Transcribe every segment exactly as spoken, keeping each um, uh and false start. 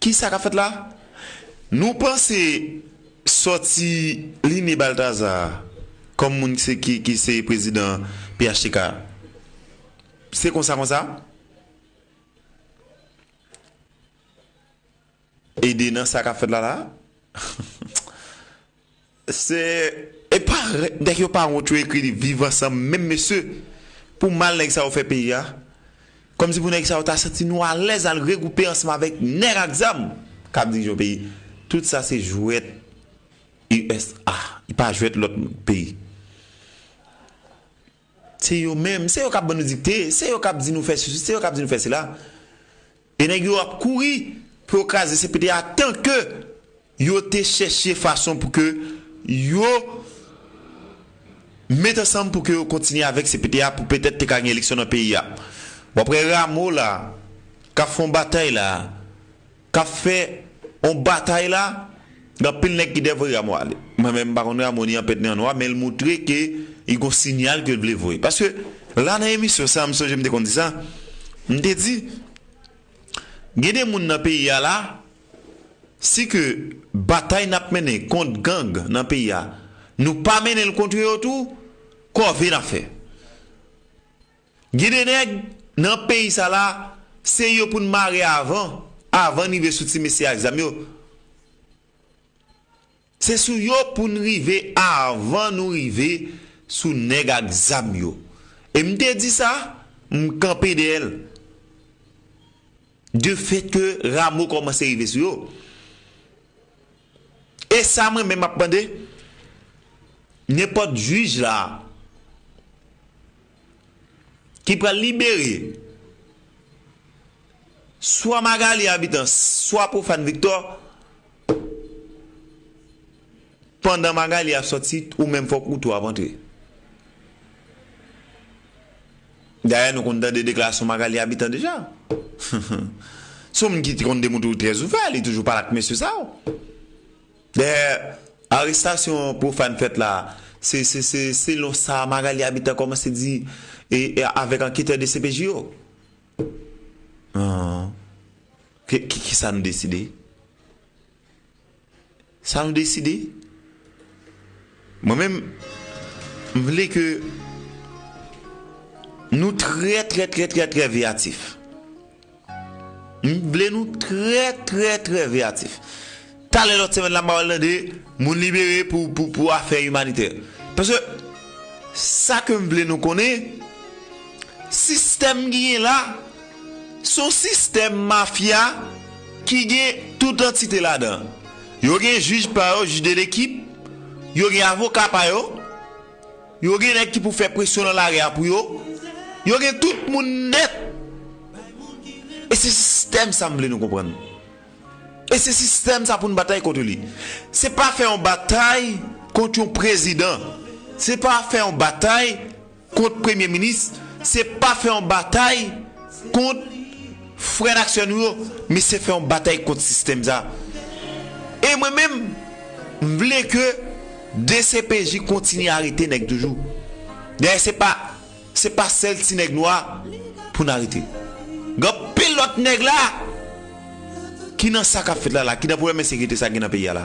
Kisa k ap fèt la? Nou panse sòti Liné Balthazar kòm moun ki se, ki, ki se prezidan P H T K, se konsa, konsa? Ede nan sa k ap fèt la, la? Se, e pa, nèg yo pa wont, yo ekri li Viv Ansanm, menm mesye, pou mal nèg sa yo fè peyi a. Kòmsi pou nèg sa yo ta santi nou alèz al regwoupe ansanm avèk nèg ak zam k ap dirije yon peyi. Tout sa se jwèt U S A, li pa jwèt lòt peyi. Se yo menm, se yo k ap ban nou dikte, se yo k ap di nou fè sesi, se yo k ap di nou fè sela. E nèg yo ap kouri pou yo kraze C P T A, tanke yo te chèche fason pou ke yo met ansanm pou ke yo kontinye avèk C P T A pou petèt te ka gen eleksyon nan peyi a. W ap wè Rameau la, k ap fè yon batay la, k ap fè yon batay la, gen anpil nèg ki dèyè voye Rameau ale. Mwen menm, m pa konn Rameau ni an pèt ni an nwa, men l montre ke li gon sinyal ke l vle voye. Paske la nan emisyon sa, m sonje m te konn di sa, m te di, gen de moun nan peyi a la, si ke batay n ap mennen kont gang nan peyi a, nou pa mennen l kont yo tou, kòve n ap fè. Gen de nèg nan peyi sa la, se yo pou n mare avan, avan n rive sou ti mesye ak zam yo. Se sou yo pou n rive avan nou rive sou nèg ak zam yo. E m te di sa, m kanpe dèyè l. De fèt ke Rameau kòmanse rive sou yo. E sa mwen menm ap mande, nenpòt jij la ki pral libere swa Magalie Habitant, swa Prophane Victor, pandan Magalie ap sòti, ou menm fòk ou tou ap antre. Dayè, nou konn tande deklarasyon Magalie Habitant deja. Se yon moun ki te konn demontre l trè ouvè, li toujou pale ak mesye sa yo. Dayè, arestasyon Prophane fèt la, se, se, se selon sa Magalie Habitant kòmanse di e, e avèk anketè D C P J yo. Ah. Ki, ki, kisa nou deside? Sa nou deside? Mwen menm, m vle ke nou trè, trè, trè, trè, trè veyatif. M vle nou trè, trè, trè veyatif. Talè lòt semèn la, m ap tande moun libere pou, pou, pou afè imanitè. Paske sa ke m vle nou konnen, sistèm ki gen la, se yon sistèm mafya ki gen tout antite ladan. Yo gen jij pa yo, jij de lekip, yo gen avoka pa yo, yo gen nèg ki pou fè presyon nan lari a pou yo, yo gen tout moun nèt. E se sistèm sa m vle nou konprann. E se sistèm sa pou n batay kont li. Se pa fè yon batay kont yon prezidan. Se pa fè yon batay kont premye minis. Se pa fè yon batay kont frè n ak sè nou yo. Men se fè yon batay kont sistèm sa. E mwen menm, m vle ke D C P J kontinye arete nèg toujou. Dayè, se pa Se pa sèl ti nèg nwa pou n arete. Gen anpil lòt nèg la ki nan sa k ap fèt la, la, ki nan pwoblèm ensekirite sa gen nan peyi a la.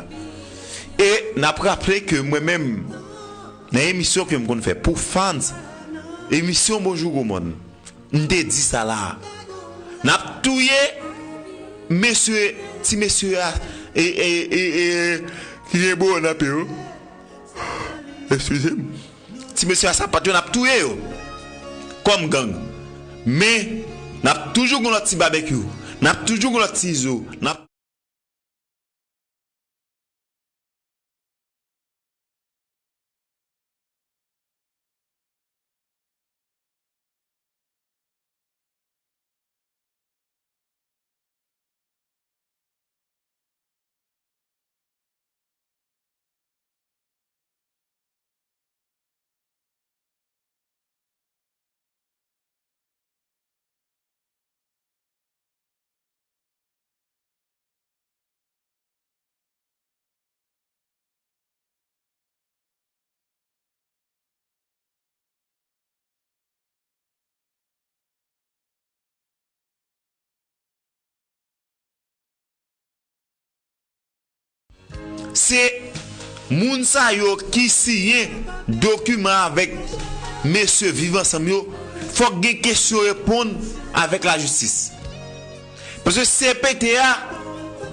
E n ap raple ke mwen menm, nan emisyon ke m konn fè pou fans, emisyon Bonjou Gwo Mòn, m te di sa la. N ap touye mesye, ti mesye a, e, e, e, e, ki gen bowo nan pye yo. Eskize m. Ti mesye a sapat yo, n ap touye yo kòm gang. Men, n ap toujou gen lòt ti babekyou. N ap toujou gen lòt ti izo. N ap Se moun sa yo ki siyen dokiman avèk mesye Viv Ansanm yo, fòk gen kesyon reponn avèk lajistis. Paske C P T a,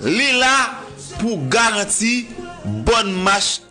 li la pou garanti bòn mach